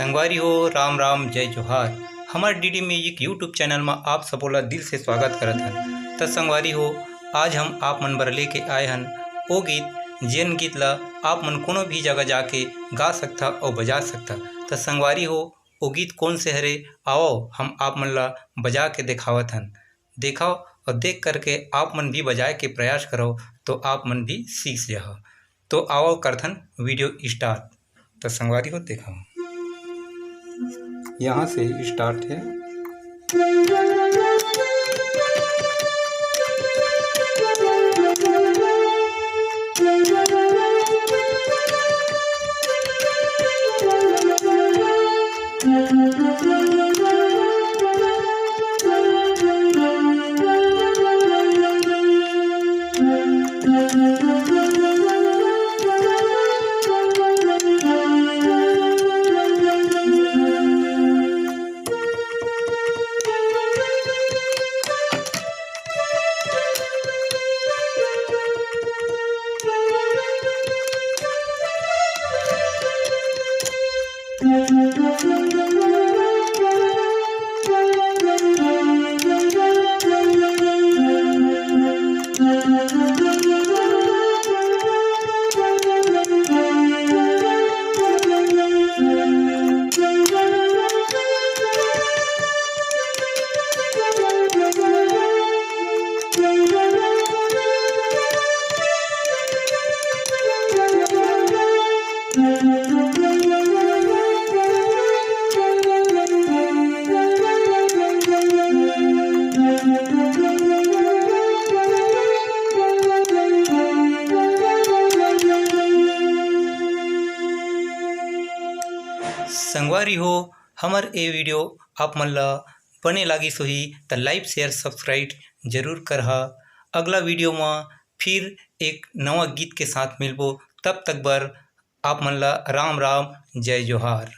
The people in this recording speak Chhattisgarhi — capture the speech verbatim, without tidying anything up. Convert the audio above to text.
संगवारी हो, राम राम, जय जोहार। हमर डीडी म्यूजिक YouTube चैनल म आप सबो ला दिल से स्वागत करत हन। त संगवारी हो, आज हम आप मन बर लेके आए हन ओ गीत, जेन गीत ला आप मन कोनो भी जगह जाके गा सकथा अउ बजा सकथा। त संगवारी हो, ओ गीत कोन से हरे, आवव हम आप मन ला बजा के देखावत हन। देखव अउ देख करके आप मन भी बजाए के प्रयास करव, तो आप मन भी सीख जाहव। तो आवव करथन वीडियो स्टार्ट। त संगवारी हो, देखव, यहाँ से स्टार्ट है। संगवारी हो, हमर ए वीडियो आप मन ला बने लागिस होही, त like, share, subscribe जरूर करहा। अगला वीडियो म फिर एक नवा गीत के साथ मिलबो। तब तक बर आप मन ला राम राम, जय जोहार।